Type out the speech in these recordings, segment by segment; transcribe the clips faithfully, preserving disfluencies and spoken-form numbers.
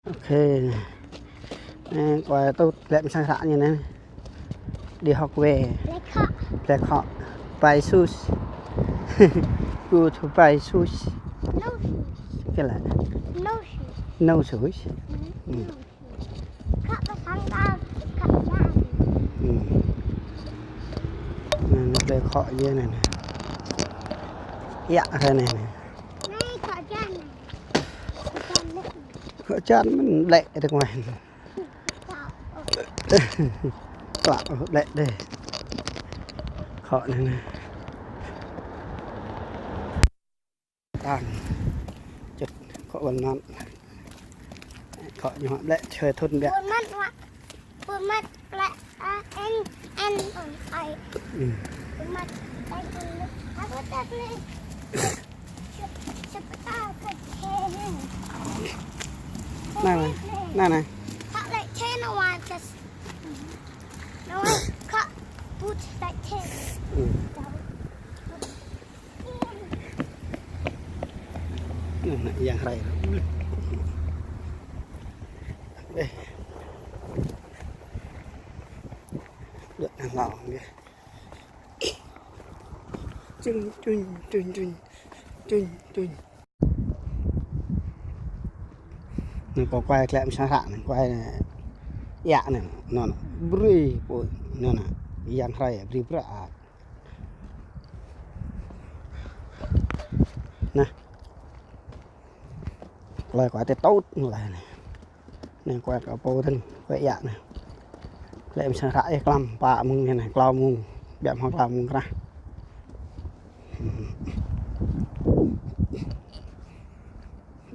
Ok. Anai, kâo tŭ lĕ mơ̆ng sang hră ñu anai. Đi học về. Lĕ khŏ. Lĕ khŏ. Pai sus. Gu thu pai sus. Nô sus. Kơ lĕ. Nô sus. Nô sus. Ừm. Nô sus. Khŏ pơsang đao, khŏ čan. Ừm. Anai, anai, lĕ khŏ yơh anai, anai. Yă, kơ anai, anai. Anai, khŏ čan anai. Khŏ čan lĕ. Khŏ čan mơ̆n lĕ rơngai. Klă lĕ dih. Khŏ anai anai. Tang. Čut khŏ wal năn. Khŏ ñu lĕ čơi thun biă. Wal năn wă. Pơmăt plă a en en ong ai. Ừm. Pơmăt plă a en en ong ai. Apa tak ni? Sep-, sepeta ke kene. Anai, anai, anai. Tak lĕ kene wă tes. Anai, kâo put lĕ kene. Ừm. Anai, yang hrơi. Ê. Đuaĭ nao hlâo anai. Čun, čun, čun, čun. Čun, čun. Anai kâo quay klĕ mơ̆ng sang hră anai, quay anai. Yă anai, anŭn, anŭn. Brơi, pô, anŭn, anŭn. Yang hrơi, brơi, brơi. Anai. Klơi kâo tơtŭt anai anai. Anai kâo kơ pô tơ̆ng, kâo yă anai. Klĕ mơ̆ng sang hră ih klăm, pă mông anai, klâo mông. Biă mă klâo mông krah.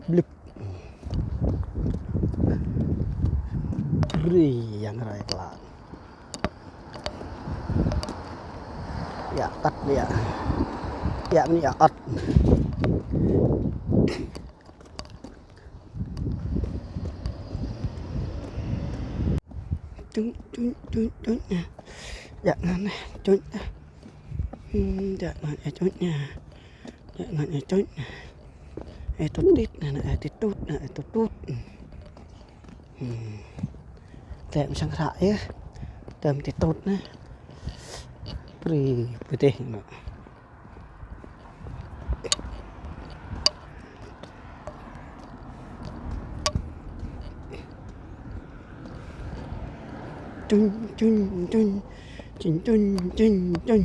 Blip. Brơi yang hrơi klă. Yă, tăt yă. Yă, mơ̆n yă ăt. Čun, čun, čun, čun. Yă, anai, čun. Hm, yă, anai, čun. Yă, anai, čun. Ê, tŭt tĭt, anai, ê, tĭt tŭt, anai, ê, tŭt tŭt. Hm. Tĕm sang hră yơh. Tĕm tĭt tŭt anai. Brơi pơdih anai. Čun, čun, čun. Čun, čun, čun, čun.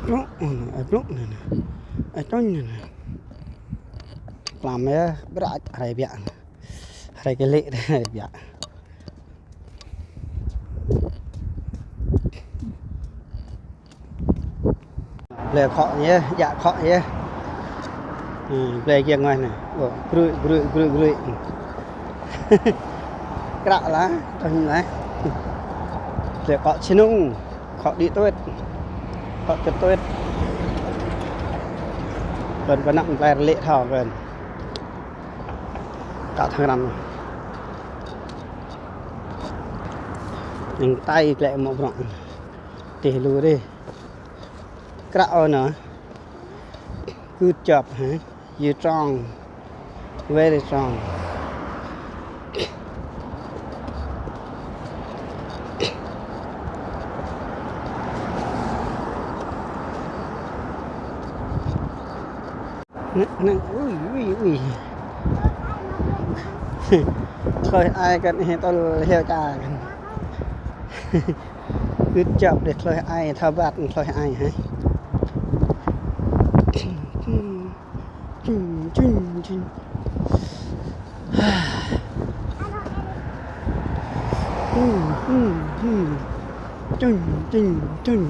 Blŏk, ơ, blŏk anai, anai. Ơ, čun anai, anai. Klăm yơh, brơi hrơi biă. Hrơi kơ lĕ, hrơi biă. Blơi khŏ yơh, yă khŏ yơh. Hm, blơi kiăng ngơi anai. Ô, grui, grui, grui, grui. Kră lah, tơ̆ng lah. Blơi khŏ čơnŭng, khŏ đĭ tuĕt. Khŏ đĭ tuĕt. Kơn pơnăp blơi lĕ thâo kơn. Kơ thăng răm. Yang tai klĕ mă brŏng. Tih lu dih. Kră ôh anai. Good job, hă? You strong. Very strong. Nè, nè, ui, ui, ui. Thlơi ai kăn hĕ tơl heo ča kăn. Good job đĕ thlơi ai, thâo ƀat thlơi ai hă. Čun, čun, čun. Hm, hm, hm. Čun, čun, čun.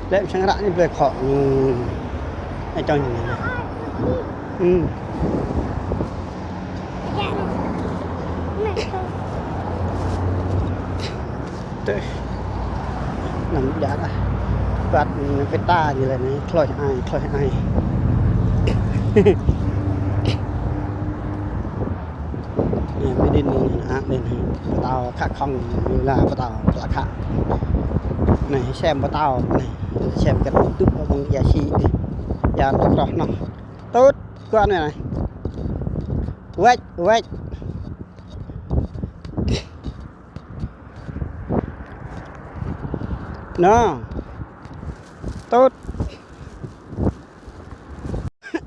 Lĕ mơ̆ng sang hră anai blơi khŏ. Hm. Ơ, čun. Hm. Tơ. Năm djă lah. Ƀat pơta ñu lĕ anai, thlơi ai, thlơi ai. Anai, pơđĭn anai, anai, anai, pơtao khă khŏng, ñu lah pơtao, pơtao khă. Anai, sem pơtao, anai, sem kơ tŭ ƀơ̆ng ia si, ia tŭ roh noh. Tŭt, kơ anai, anai. Wek, wek. Nô. Tŭt.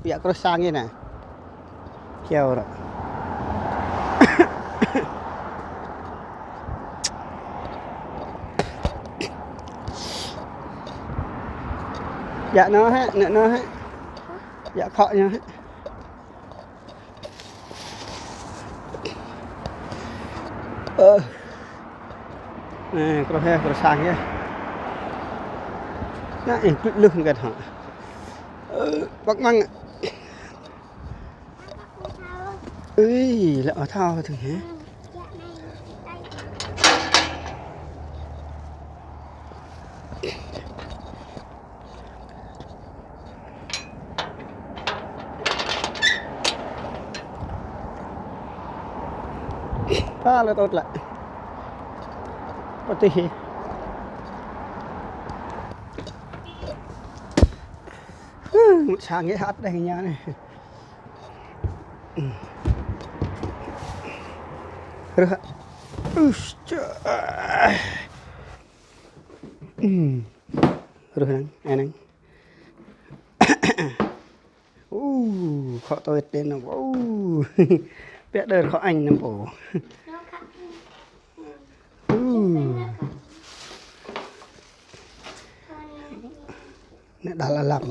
Ƀiă kruh sang anai. Kiao ră. Ƀiă nô hă, nô nô hă. Ƀiă khŏ ñu hă. Ơ. Anai, kruh hă, kruh sang hă. Anai, ih, pluh mơgăt hă. Ơ, ƀăk măng. Ui, lĕ ơ thâo thâo hă. Pha lĕ tŭt lĕ. Pơtih. Ơ, mŭt sang hă, hăt đeh ñu anai. Rơh. Ui, čơ. Ưm. Rơh năng, ai năng. Ơ, khŏ tơwet đen năng. Ơ. Ƀiă đơr khŏ añ năng pô. Ơ. Anai đa la lăm.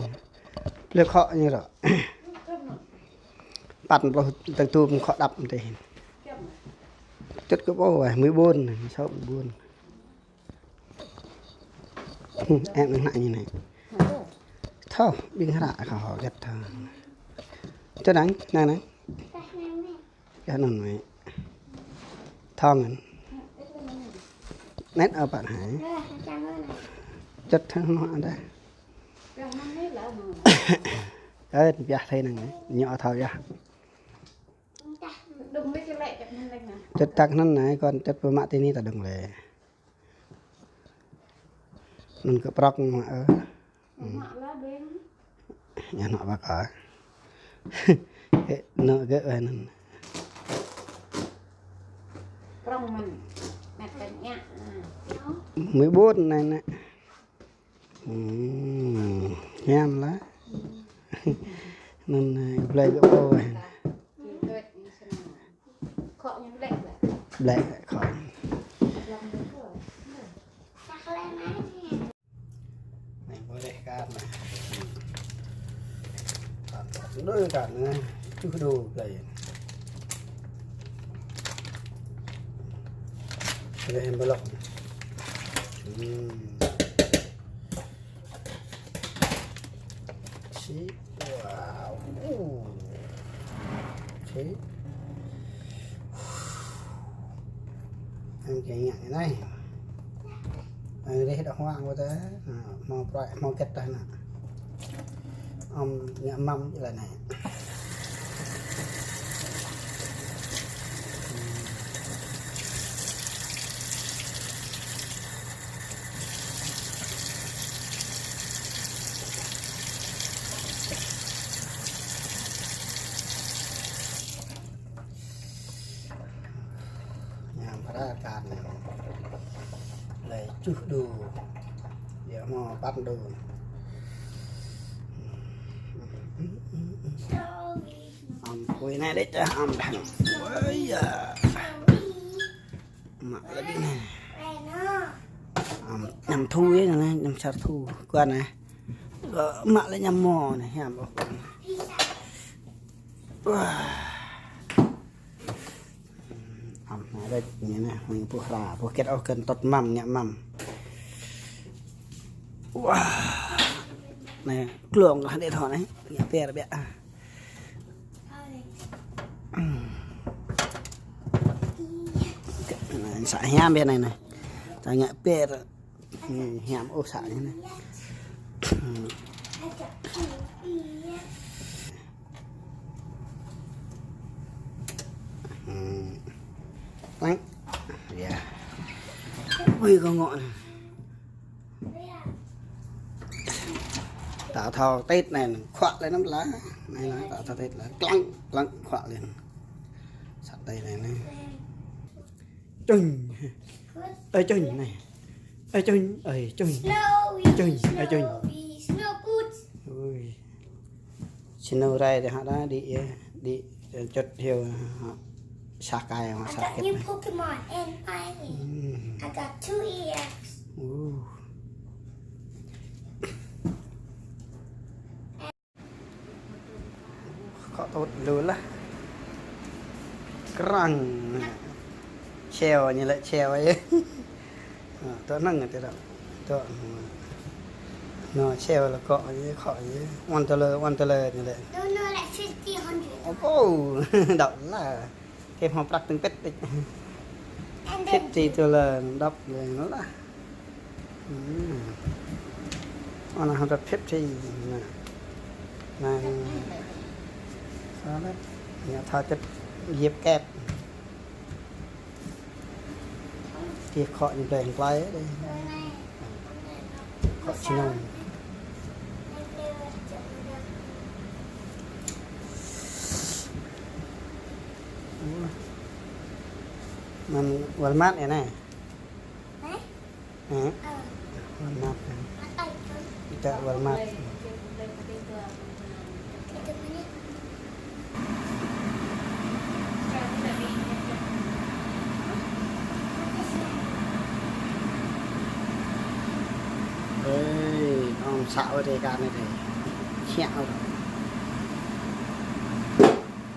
Lĕ khŏ ñu ră. Păn pluh tơng tŭm khŏ đăp tih. Čŭt kơ pô, ơ, mười bốn, sáu mười bốn. Ơ, năng hă ñu anai. Thâo, ƀing hră kơ hŏ gĕt thâo. Čơ năng, năng năng. Kơ anŭn mơ̆. Thâo mơ̆n. Net ơ pă hă. Čŭt thâo mơ̆ đa. Ơ, ƀiă thâo năng anai. Ñu thâo yơh. Čŭt tăk anŭn anai, kŏn čŭt pơmă tơnĭ ta đơ̆ng lĕ. Anŭn kơ prŏk mă ơ. Mă lah ƀing. Ñu nŏ ƀă kơ. Hĕ, nŏ gơ̆ weh anŭn. Prŏng mơ̆n. Mĕt kơ ñă. Mười bốn anai nè. Ưm, hiam lah. Anŭn, ơ, blai gơ̆ pô weh. Blek, blek, khŏ. Anai, ƀu reh kar anai. Đôi kar anai, čuh đô blai. Reh ƀlŏk. Ưm. Sĭ, wow. Ơ. Sĭ. Ăn kơ ngă anai. Ăn reh đah huang wơ̆t tơ. Hmâo prăk, hmâo gĕt tah anai. Ăm ngă măm jơlan anai. Ñam phara kan. Lĕ čuh đô. Yơh mơ̆ păn đô. Ăm, ôi anai đĕ, ăm đăng. Ôi ya. Mă lĕ đĭ anai. Ăm, năm thu yơh anai, năm čar thu. Kơ anai. Mă lĕ ñam mơ̆ anai, hiam ôh. Wah. Ăm, anai đĕ, anai, anai, mơ̆ng pơh hra, pơh gĕt ôh kơ tŏt măm, ngă măm. Wah. Anai, klông lah đĕ thâo anai, ngă pơr biă. Anai, sa hiam biă anai, anai. Ta ngă pơr. Ưm, hiam ôh sa anai. Ưm. Lăng. Ya. Ui, kơ ngŏ anai. Ta thâo tĕt anai, khuă lĕ năm lah. Anai lah, ta thâo tĕt lah. Klăng, klăng, khuă lĕ. Sat đai anai, anai. Čuñ. Ơi čuñ anai. Ơi čuñ, ơi čuñ. Snowy, čuñ, ơi čuñ. Snowy, snow boots. Ui. Snow rai đa hă đa đĭ, đĭ, čut hyu hă. Sa kai hă, I sa got kĕt new anai. Pokemon and I, hmm, I got two E X. Ui. Khŏ tŭt lu lah. Krăng. Čeo ñu lĕ čeo yơh. Ơ, tŏ năng tơ đăo. Tŏ. Nô čeo lĕ khŏ yơh, khŏ yơh. One dollar, one dollar ñu lĕ. No, no, like fifty, hundred. Ô, đăo lah. Kơ hmâo prăk tơ̆ng pĕt đĕč. And then fifty dollar đăp lĕ nô lah. Hmm. One hundred fifty. Anai. Anai. Sa lĕ. Ñu thâo čut yip kĕt. Tiê khŏ ñu bleng klai đê. Khŏ činông. Ơ. Anŭn Walmart yơh anai. Hă? Hă? Ơ. Walmart. Ơ. Ih ta Walmart. Ơi, ong sa ơi, tơ kar anai tơ. Siak ơi.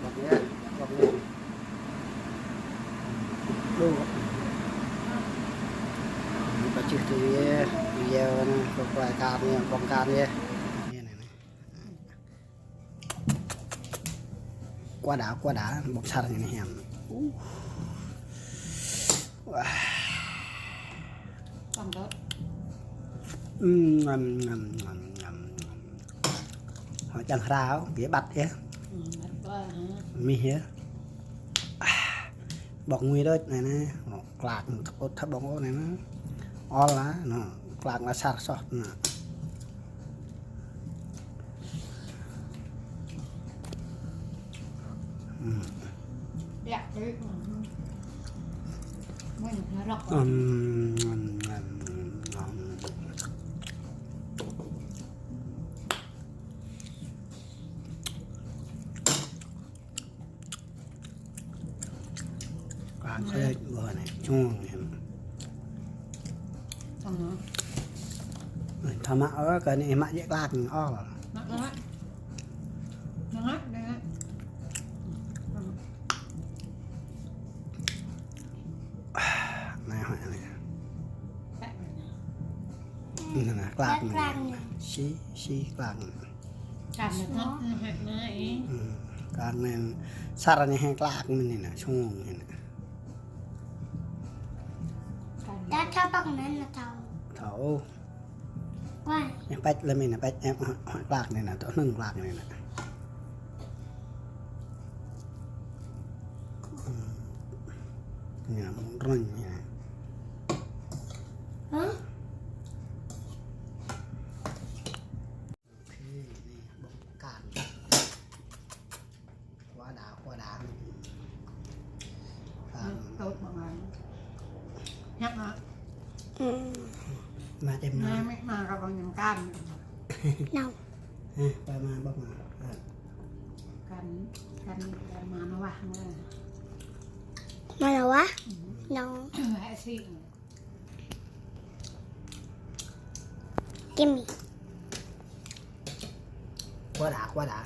Bŏk yơh, bŏk yơh. Đu. Pơčih tui yơh, yơh anai, kơ kuai kar anai, ƀơ̆ng kar anai. Anai, anai, anai. Kuah đá, kuah đá, ƀơ̆ng sar anai hiam. Uh. Wah. Ưm, ngam, ngam, ngam, ngam. Hŏ čang hrao, biă ƀăt yơh. Ưm, ƀăt ƀă, hă? Mih yơh. Ah, ƀơ̆ng ngui đôč anai anai. Ơ, klak, thâo, thâo ƀơ̆ng ôh anai anai. Ol lah, nô, klak lah sar soh anai. Ưm. Ưm, ưm, ưm, ưm. Klak lĕ gơ̆ anai, čung anai. Tơma. Ơi, tơma ơ, kơ anai mă jĕ klak anai ôh. Mă ôh. Mă ôh, dê. Anai hŏ anai. Anai, anai, klak anai. Klak anai. Si, si klak anai. Klak anai thâo, hă, anai, ih. Ưm, klak anai, sar anai hă klak anai anai, sung anai anai. Đa thâo ƀơ̆ng anai thâo. Thâo. Wah. Yang pĕč lĕ mĭn, pĕč, yang hŏ, hŏ klak anai anai, tŏ hnơ̆ng klak anai anai. Ưm. Anai, mơ̆ng rơ̆ng anai. Hă? Ôkê, anai ƀơ̆ng kar. Kuah đá, kuah đá. Kar. Tŭt ƀơ̆ng kar. Hiăp hă? Ưm. Mă čem nao. Anai mĭ mă kơ ƀơ̆ng ñăm kar. Nao. Hă, ba mă ƀơ̆ng mă. Hă. Kar, kar, kar mă nao wah mă. Mă nao wah? Ưm. Nao. Hă si. Gimme. Kuah đá, kuah đá.